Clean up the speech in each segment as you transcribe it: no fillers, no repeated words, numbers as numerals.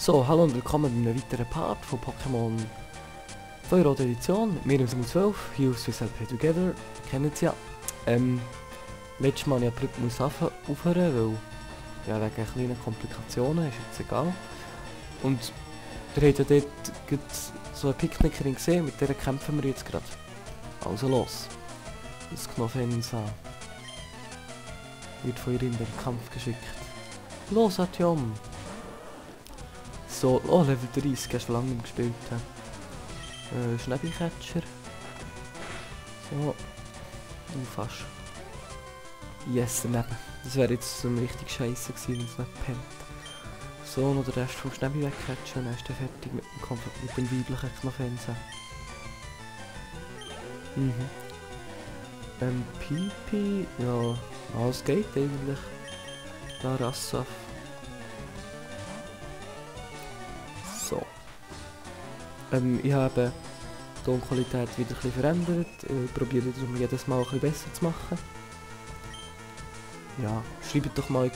So, hallo und willkommen bei einem weiteren Part von Pokémon Feuerrot Edition. Wir im Simul 12, hier auf Swiss Play Together, kennen es ja. Letztes Mal habe ich abrupt aufhören, weil ja, wegen kleinen Komplikationen, ist jetzt egal. Und ihr habt ja dort so eine Picknickerin gesehen, mit der kämpfen wir jetzt gerade. Also los. Das Knofensa wird von ihr in den Kampf geschickt. Los, Artyom! So, oh, Level 30, hast du lange nicht gespielt. Schnäppcatcher. So. Fast. Yes, daneben. Das wäre jetzt so richtig scheiße gewesen, wenn es nicht pennt. So, noch den Rest vom Schnäppi wegcatchen, dann ist der fertig mit dem Kampf mit dem weiblichen Knofensa. Pipi, ja, alles geht eigentlich. Da Rassaf. So. Ich habe die Tonqualität wieder ein bisschen verändert. Ich probiere darum jedes Mal ein bisschen besser zu machen. Ja, schreibt doch mal in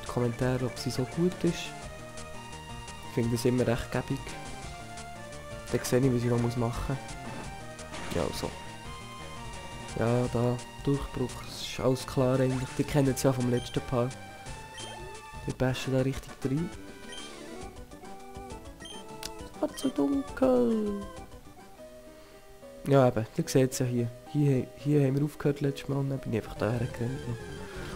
die Kommentare, ob sie so gut ist. Ich finde das immer recht gäbig. Dann sehe ich, was ich noch machen muss. Ja, so. Ja, da, Durchbruch, das ist alles klar eigentlich. Die kennen es ja vom letzten Part. Wir bashen da richtig rein. Es wird so dunkel. Ja eben, ihr seht es ja hier. Hier haben wir aufgehört letztes Mal und dann bin ich einfach da hergerannt.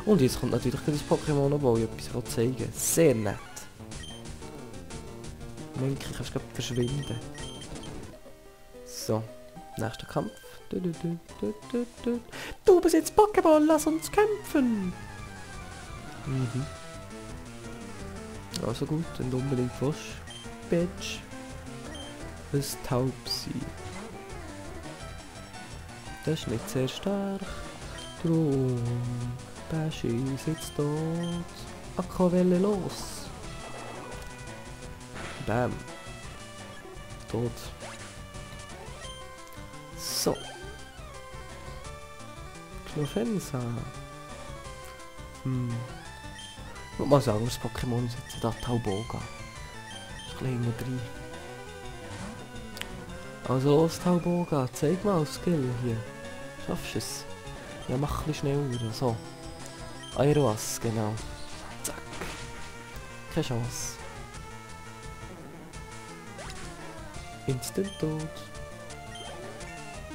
Und jetzt kommt natürlich das Pokémon, wo ich etwas zeigen will. Sehr nett. Menke, kannst du gerade verschwinden. So, nächster Kampf. Du bist jetzt Pokémon, lass uns kämpfen! Also gut, dann unbedingt was. Bitch. Das Taubsi. Das ist nicht sehr stark. Drum. Baschi sitzt dort. Aquavelle los. Bam. Tot. So. Knofensa. Ich würde mal sagen, das Pokémon ist jetzt da Tauboga. Das ist ein bisschen drin. Also los Tauboga, zeig mal Skill hier. Schaffst du es? Ja, mach ein bisschen schneller. So. Aeroas, genau. Zack. Keine Chance. Instant tot.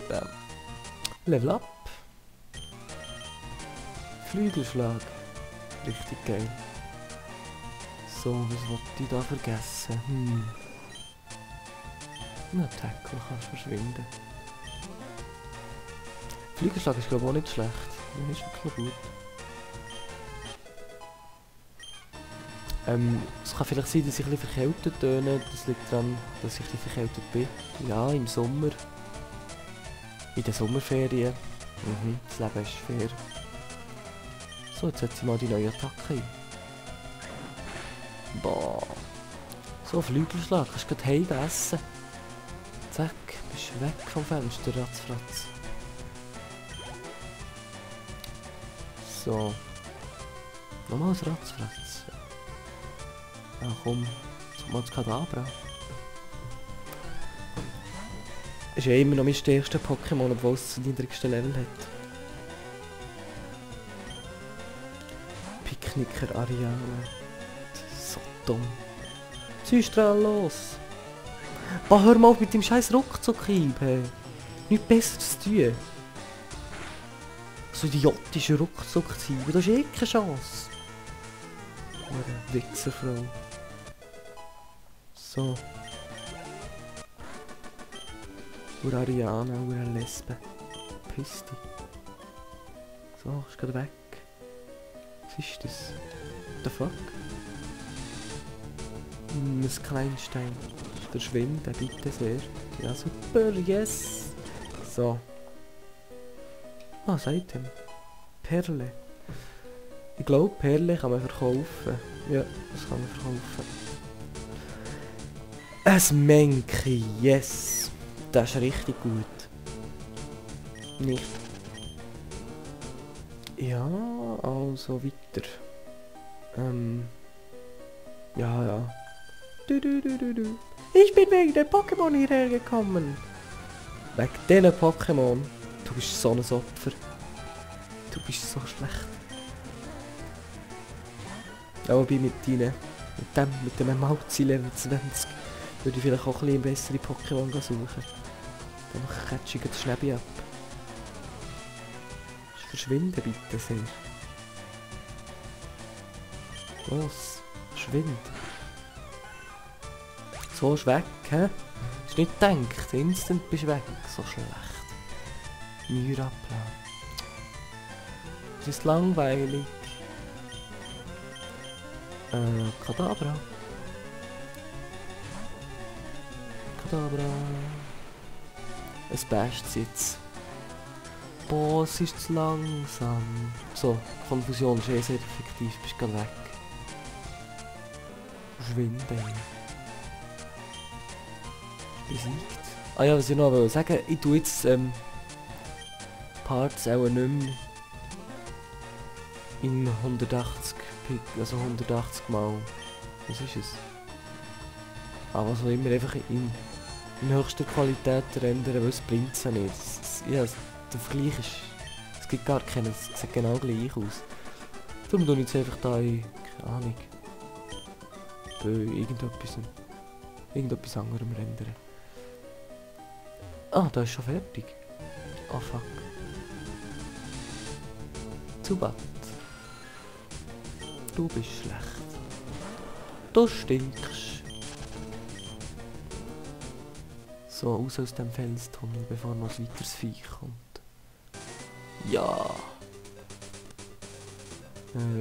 Bam. Level up. Flügelschlag. Richtig geil. So, was wollte ich da vergessen? Na, Tackle kannst verschwinden. Flügelschlag ist glaube ich auch nicht schlecht. Ja, ist wirklich noch gut. Es kann vielleicht sein, dass ich ein bisschen verkältet töne. Das liegt daran, dass ich ein bisschen verkältet bin. Ja, im Sommer. In den Sommerferien. Das Leben ist fair. So, jetzt setze ich mal die neue Attacke ein. Boah. So, Flügelschlag. Kannst du gerade heim essen. Zack, bist weg vom Fenster, ratzfratz. So. Nochmals ratzfratz. Ja komm, jetzt mal das Kadabra. Ist ja immer noch mein stärkstes Pokémon, obwohl es das niedrigste Level hat. Picknicker Ariane. So dumm. Züstrahl los! Oh, hör mal auf mit dem scheiß Ruckzuck-Hieb, hey. Nichts Besseres zu tun. So idiotischer Ruckzuck-Hieb, da ist eh keine Chance. Eine Wichserfrau. So. Oder Ariane, oder eine Lesbe. Piss dich. So, ist gerade weg. Was ist das? What the fuck? Ein Kleinstein. Verschwinden, bitte sehr. Ja, super, yes! So. Was sagt ihm? Perle. Ich glaube, Perle kann man verkaufen. Ja, das kann man verkaufen. Ein Menki, yes! Das ist richtig gut. Nicht. Ja, also weiter. Ja. Ich bin wegen der Pokémon hierher gekommen. Wegen diesen Pokémon. Du bist so ein Opfer. Du bist so schlecht. Aber bei mit dem Malzi Level 20 würde ich vielleicht auch ein bisschen bessere Pokémon suchen. Dann catch ich das Schnäbi ab. Verschwinde bitte sehr. Los, verschwind. So ist weg, hä? Ist nicht gedacht, instant bist du weg. So schlecht. Myraplan. Es ist langweilig. Kadabra. Kadabra. Es basht jetzt. Boah, es ist zu langsam. So, Konfusion ist sehr effektiv, bist gerade weg. Verschwinden. Besiegt. Ah ja, was ich noch will sagen, ich tue jetzt Parts auch nicht mehr in 180 also 180 mal. Was ist es? Aber was auch immer, einfach in höchster Qualität rendern, weil es bringt es ja nicht. Ja, der Vergleich ist... Es gibt gar keinen, es sieht genau gleich aus. Darum tue ich jetzt einfach da in... keine Ahnung... irgendetwas anderem rendern. Ah, da ist schon fertig. Oh fuck. Zubat. Du bist schlecht. Du stinkst. So, raus aus dem Felstunnel, bevor noch ein weiteres Viech kommt. Ja.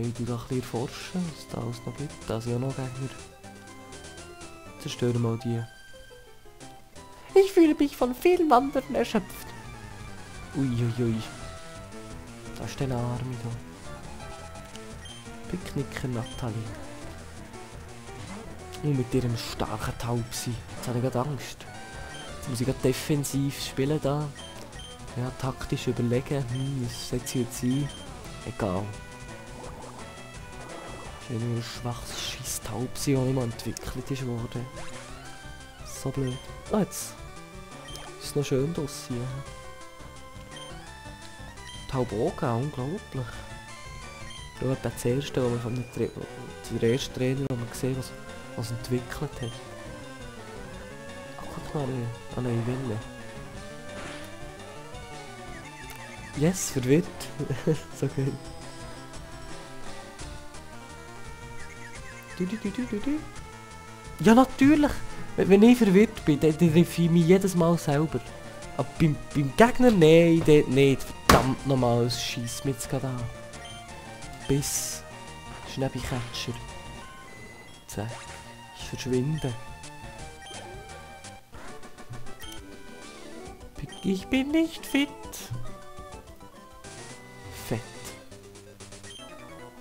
Ich tue da ein bisschen erforschen, was da alles noch gibt. Da sind ja noch Gegner. Zerstören mal die. Ich fühle mich von vielen Wandern erschöpft. Uiuiui. Da ist der Arme da. Picknicker Natalie. Und mit ihrem starken Taubsi. Jetzt habe ich gerade Angst. Jetzt muss ich gerade defensiv spielen da. Ja, taktisch überlegen. Was setze ich jetzt ein? Egal. Das ist nur ein schwaches scheiß Taubsi, das nicht mal entwickelt ist worden. So blöd. Ah, jetzt ist es noch schön draussen. Taubogen, unglaublich. Das ist das erste, was man von der ersten Trainer, wo man gesehen hat, was entwickelt hat. Ach, guck mal an eine Welle. Yes, verwirrt. So geil. Ja, natürlich! Wenn ich verwirrt bin, dann treffe ich mich jedes Mal selber. Aber beim Gegner, nein, dort nicht. Verdammt nochmal, es scheisst mich jetzt gerade an. Biss. Schnäbi-Catcher. Zack. Ich verschwinde. Ich bin nicht fit. Fett.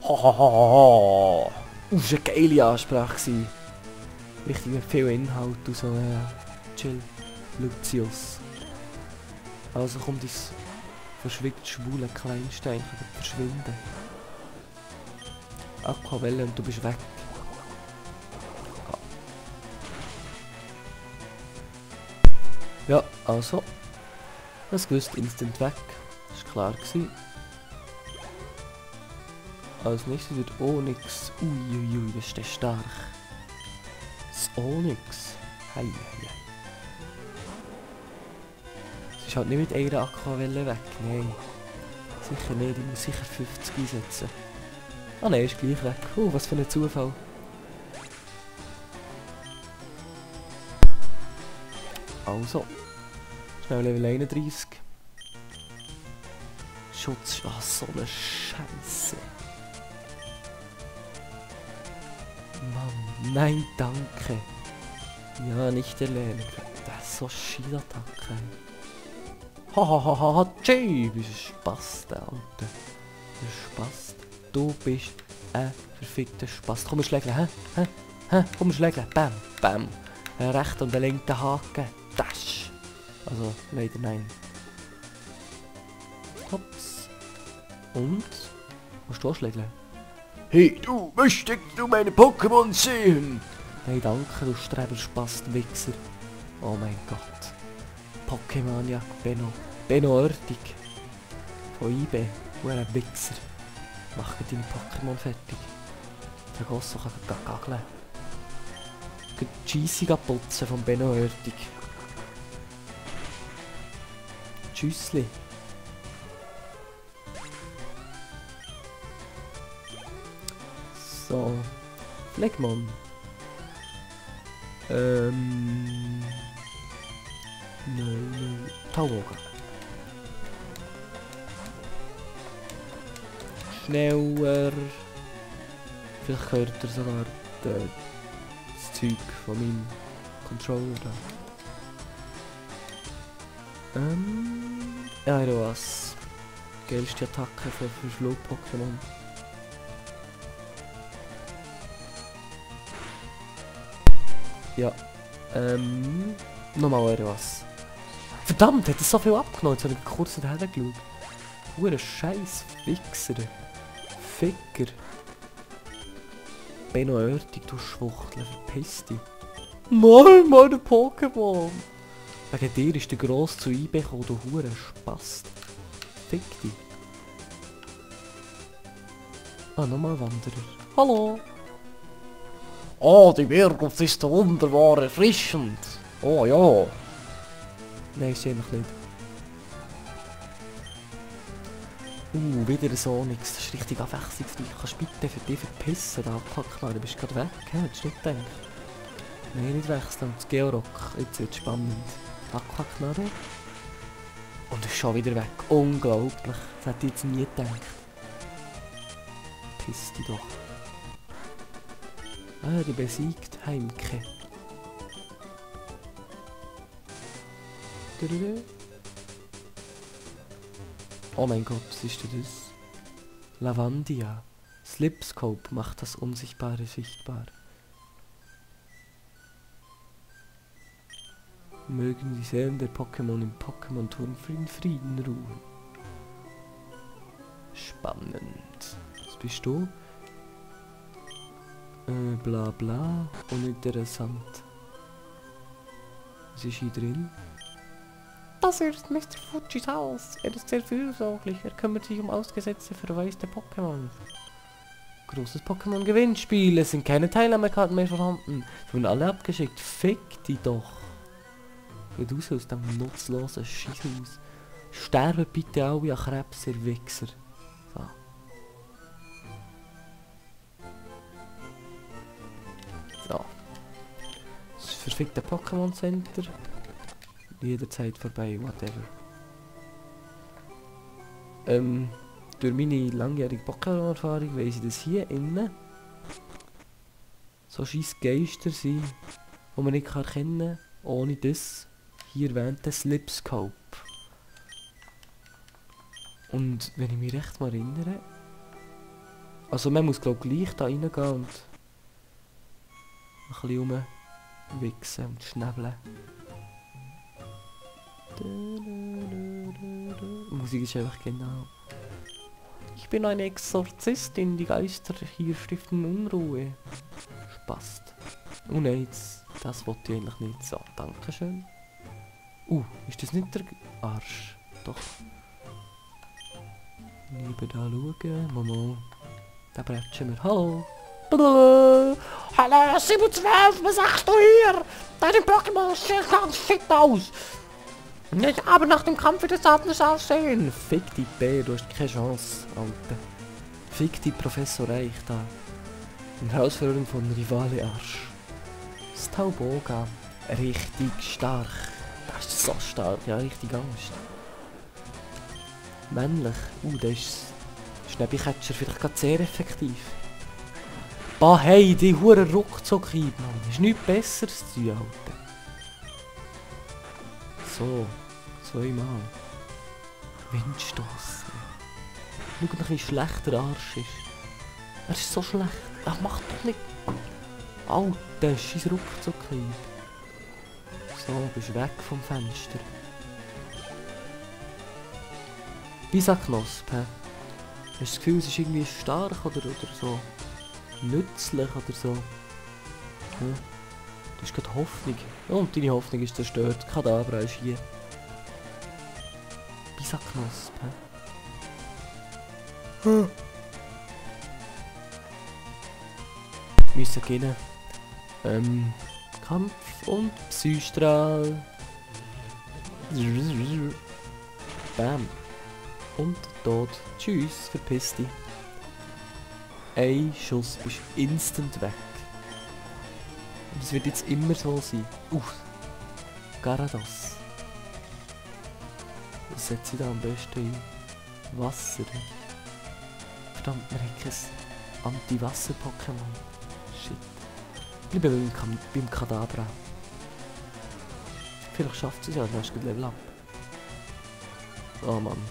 Hohohoho. Das war eine geile Ansprache. Richtig mit viel Inhalt und so. Chill. Lucius. Also kommt das verschwickt schwule Kleinstein verschwinden. Aquavelle und du bist weg. Ja, also. Das gewusst instant weg. Das war klar gewesen. Als nächstes wird Onyx. Uiuiui, das ist der stark. Das Onyx. Hei, hei, hei. Es ist halt nicht mit einer Aquavelle weg. Nein. Sicher nicht, ich muss sicher 50 einsetzen. Ah nein, ist gleich weg. Was für ein Zufall. Also. Schnell Level 31. Schutz. Ah, so eine Scheiße. Mann, nein, danke. Ja, nicht erlernen. Das ist so Schielattacke. Hahaha, tschüss, du bist ein Spast, Alter. Du bist ein Spast. Du bist ein verfickter Spast. Komm, schlägeln, hä? Komm, schlägeln. Bam, bam. Ein rechter und ein linker Haken. Dash. Also, leider nein. Hops. Und? Musst du auch schlägeln? Hey, du, möchtest du meine Pokémon sehen? Nein, danke, du Streberspast-Wichser. Oh mein Gott. Pokémoniac Benno. Benno Oertig. Von IB. Wo ein Wichser. Mach deine Pokémon fertig. Der Gosso kann gaggeln. Die Scheisse putzen von Benno Oertig. Tschüssli. So. Flegmon. Nein. Tauboga. Schneller. Vielleicht hört er sogar das Zeug von meinem Controller da. Aeroas. Geilste Attacke für Flug-Pokémon. Ja. Nochmal Aeroas. Verdammt, hat er so viel abgenommen, jetzt habe ich kurz hinterher geschaut. Hure scheiß Wichser. Ficker. Benno Oertig, du Schwuchtel, verpiss dich. Nein, meine Pokémon! Wegen dir ist der Gross zu IB gekommen, du Hure Spast. Fick dich. Ah, nochmal Wanderer. Hallo! Oh, die Birgit ist wunderbar erfrischend. Oh ja. Nein, ist eigentlich nicht. Wieder so nix. Das ist richtig abwechslungsreich. Kannst du bitte für dich verpissen, da Abkackler. Du bist gerade weg, hättest du nicht gedacht. Nein, nicht wechseln. Das Georock. Jetzt wird es spannend. Abkackler. Und ist schon wieder weg. Unglaublich. Das hätte ich jetzt nie gedacht. Piss dich doch. Ah, die besiegt Heimke. Oh mein Gott, was ist denn das? Lavandia. Slipscope macht das Unsichtbare sichtbar. Mögen die Seelen der Pokémon im Pokémon-Turm in Frieden ruhen. Spannend. Was bist du? Bla bla. Uninteressant. Was ist hier drin? Das ist Mr. Fujis Haus. Er ist sehr fürsorglich. Er kümmert sich um ausgesetzte, verwaiste Pokémon. Großes Pokémon-Gewinnspiel. Es sind keine Teilnahmekarten mehr vorhanden. Sie wurden alle abgeschickt. Fick die doch. Geht raus aus dem nutzlosen Schisshaus. Sterben bitte alle an Krebs, ihr Wichser. So. So. Das verfickte Pokémon Center. Jederzeit vorbei, whatever. Durch meine langjährige Pokémon-Erfahrung weiss ich, dass hier innen so scheisse Geister sind, die man nicht erkennen kann, ohne das hier erwähnte Slipscope. Und wenn ich mich recht mal erinnere, also man muss glaube ich gleich da reingehen und ein bisschen rumwichsen und schnäbeln. Die Musik ist einfach genau. Ich bin eine Exorzistin, die Geister hier stiften Unruhe. Spast. Oh nein, das wollte ich eigentlich nicht. So, dankeschön. Ist das nicht der Arsch? Doch. Lieber da schauen. Mama. Da bretschen wir. Hallo. Hallo, 27, was sagst du hier? Deine Pokémon sehen ganz fit aus. Aber nach dem Kampf wird es anders aussehen. Fick die Bär, du hast keine Chance, Alter. Fick die Professor Reich da. In Herausforderung von Rivale Arsch. Das Tauboga. Richtig stark. Das ist so stark, ja, richtig Angst. Männlich. Der ist Schnäppicatcher vielleicht gerade sehr effektiv. Bah, hey, die hure Ruckzuck-Hieb, Mann. Ist nichts Besseres zu tun, Alter. So. Zweimal. Windstoß. Schau mal, wie schlecht der Arsch ist. Er ist so schlecht. Ach, mach doch nicht. Alter, scheiß Ruckzuck-Hieb. So, bist weg vom Fenster. Bisaknosp, hä? Hast du das Gefühl, es ist irgendwie stark oder so? Nützlich oder so? Hm? Das ist gerade Hoffnung. Und deine Hoffnung ist zerstört. Kadabra ist hier. Bisaknospe. Hm. Müssen gewinnen. Kampf und Psystrahl. Bam. Und tot. Tschüss, verpiss dich. Ein Schuss, bist instant weg. Und es wird jetzt immer so sein. Garados. Was setze ich da am besten ein? Wasser. Verdammt, wir haben kein Anti-Wasser-Pokémon. Shit. Ich bleibe beim Kadabra. Vielleicht schafft es ja, dann hast du Level up. Oh Mann.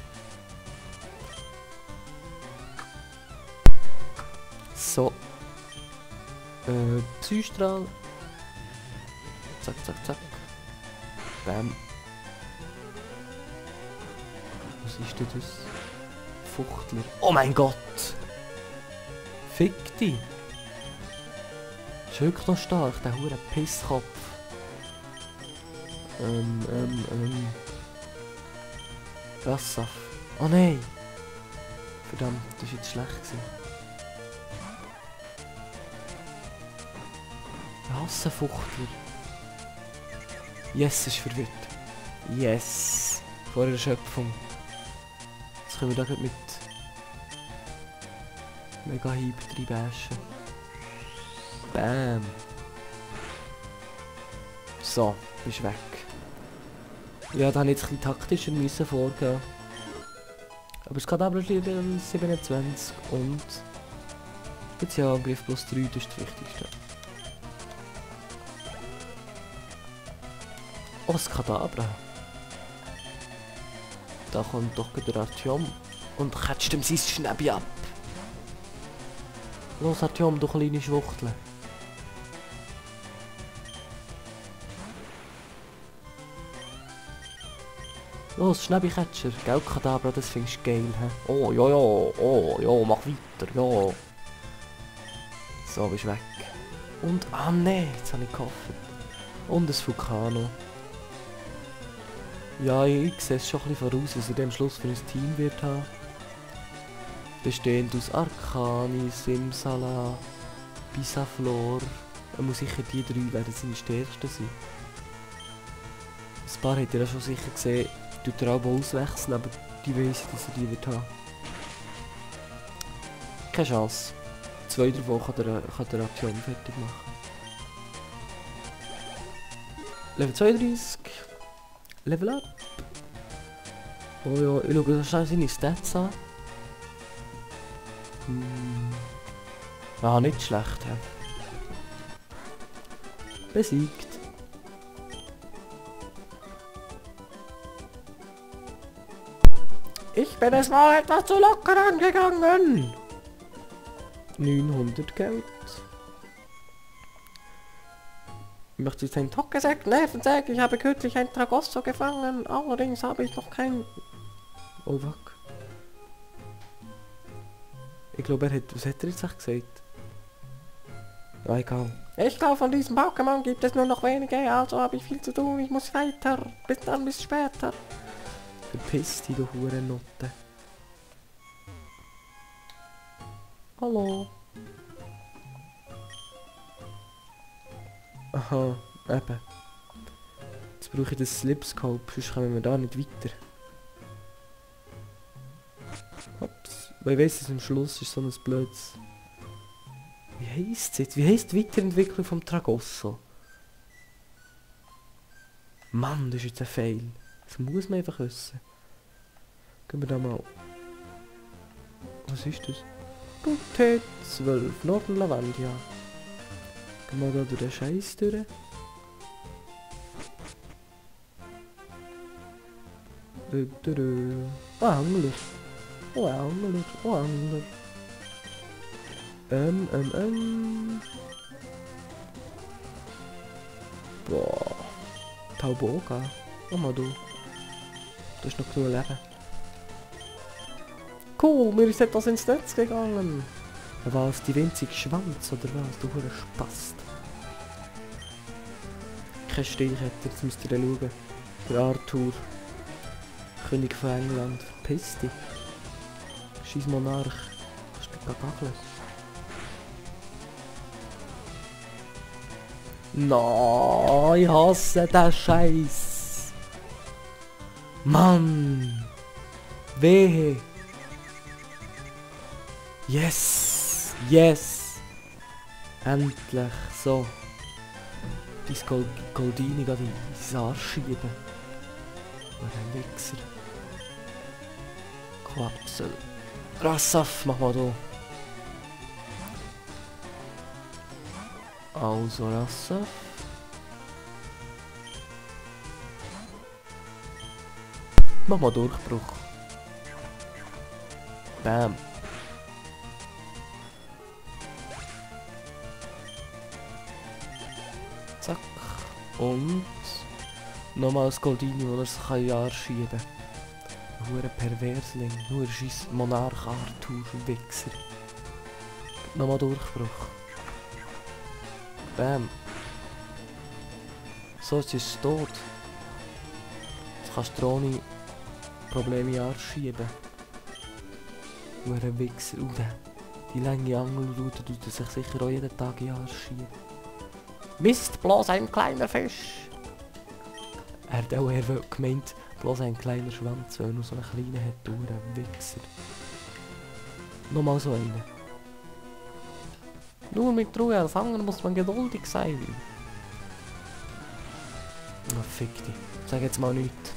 So. Psystrahl. Zack, zack, zack. Bam. Was ist denn das? Fuchtler. Oh mein Gott! Fick dich! Ist wirklich noch stark, der hure Pisskopf. Rassaf. Oh nein! Verdammt, das war jetzt schlecht gewesen. Ich hasse Fuchtler. Yes, ist verwirrt. Yes! Vor der Erschöpfung. Jetzt können wir da mit Mega Hieb reinbashen. Bam! So, bist weg. Ja, da habe ich jetzt ein bisschen taktischer müssen vorgehen. Aber es geht aber Level 27 und Spezialangriff plus 3, das ist das Wichtigste. Oh, das Kadabra. Da kommt doch der Artyom und catcht ihm sein Schnäbi ab. Los Artyom, du kleine Schwuchtel. Los, Schnäbi-Catcher, gell Kadabra, das findest du geil, hä? Oh, ja, ja, oh, ja, mach weiter, ja. So, bist weg. Und, ah ne, jetzt habe ich gehofft. Und ein Vulcano. Ja, ich sehe es schon ein bisschen voraus, dass er am Schluss für ein Team wird haben. Bestehend aus Arcani, Simsala, Bisaflor. Er muss sicher die drei werden seine stärksten sein. Ein paar habt ihr ja schon sicher gesehen, tut er auch auswechseln, aber die weiss, dass er die wird haben. Keine Chance. 2 davon kann der Aktion fertig machen. Level 32. Level up. Oh ja, ich schaue schnell seine Stats an. Ah, nicht schlecht. He. Besiegt. Ich bin es mal etwas zu locker angegangen. 900 Geld. Ich möchte jetzt einen Tockesekt nerven sagen, ich habe kürzlich ein Tragosso gefangen, allerdings habe ich noch kein... Oh fuck. Ich glaube was hat er jetzt gesagt? Ja, egal. Ich glaube von diesem Pokémon gibt es nur noch wenige, also habe ich viel zu tun, ich muss weiter. Bis dann, bis später. Verpiss dich, du Hurennotte. Hallo. Aha, eben. Jetzt brauche ich das Slipscope, sonst kommen wir da nicht weiter. Ups. Weil ich weiss, dass am Schluss ist so ein blödes... Wie heisst es jetzt? Wie heisst die Weiterentwicklung vom Tragosso? Mann, das ist jetzt ein Fail. Das muss man einfach wissen. Gehen wir da mal... Was ist das? T12, Nordenlavandia. Gehen wir da durch den Scheiß durch. Ah, Angler. Oh, Angler. Oh, Angler. Boah. Tauboga. Oh mal du. Du hast noch genug Leben. Cool, mir ist etwas ins Netz gegangen. Was, die winzige Schwanz oder was? Du Spast. keinen Stich hat er, jetzt müsst ihr schauen. Der Arthur, König von England, verpiss dich. Scheiß Monarch, kannst du nicht gaggeln. No, ich hasse den Scheiß. Mann. Wehe. Yes. Yes. Endlich. So. Dein Goldini geht ins Arsch schieben. Und ein Wichser. Quapsel. Rassaf, mach mal da. Also Rassaf. Mach mal Durchbruch. Bam. Zack. Und nochmal das Goldini, wo er sich in den Arsch schieben kann. Hure Perversling, nur scheiß Monarch Arthur, Wichser. Nochmal Durchbruch. Bam. So, jetzt ist es tot. Jetzt kannst du ohne Probleme in den Arsch schieben. Hure Wichser. Die lange Angelrute tut er sich sicher auch jeden Tag in den Arsch schieben. Mist, bloß ein kleiner Fisch. Er hat auch gemeint, bloß ein kleiner Schwanz, weil er nur so einen kleinen hat, du Wichser. Nochmal so einen. Nur mit Ruhe als Anger muss man geduldig sein. Na fick dich. Sag jetzt mal nichts.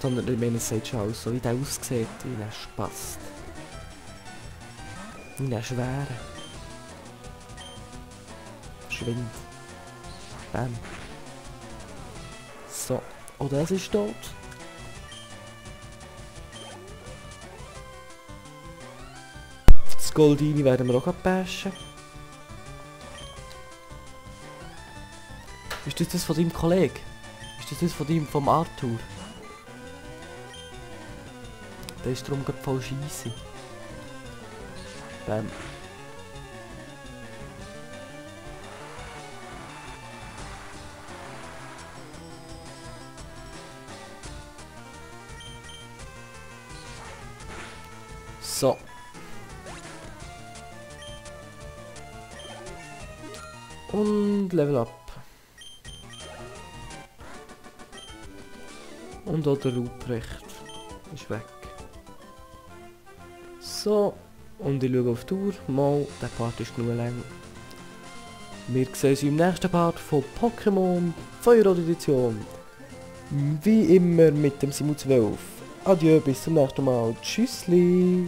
Sondern ich meine, es sieht schon aus, so wie der aussieht, wie ein Spast. Wie ein schwerer. Schwind. Bam. So. Oh, das ist tot. Das Goldini werden wir auch bashen. Ist das von deinem Kollegen? Ist das von vom Arthur? Der ist darum gerade voll scheisse. Bam. So. Und Level Up. Und auch der Ruprecht ist weg. So. Und ich schaue auf die Uhr. Mal, der Part ist genug lang. Wir sehen uns im nächsten Part von Pokémon Feuerrot Edition. Wie immer mit dem Simu 12. Adieu, bis zum nächsten Mal. Tschüssli.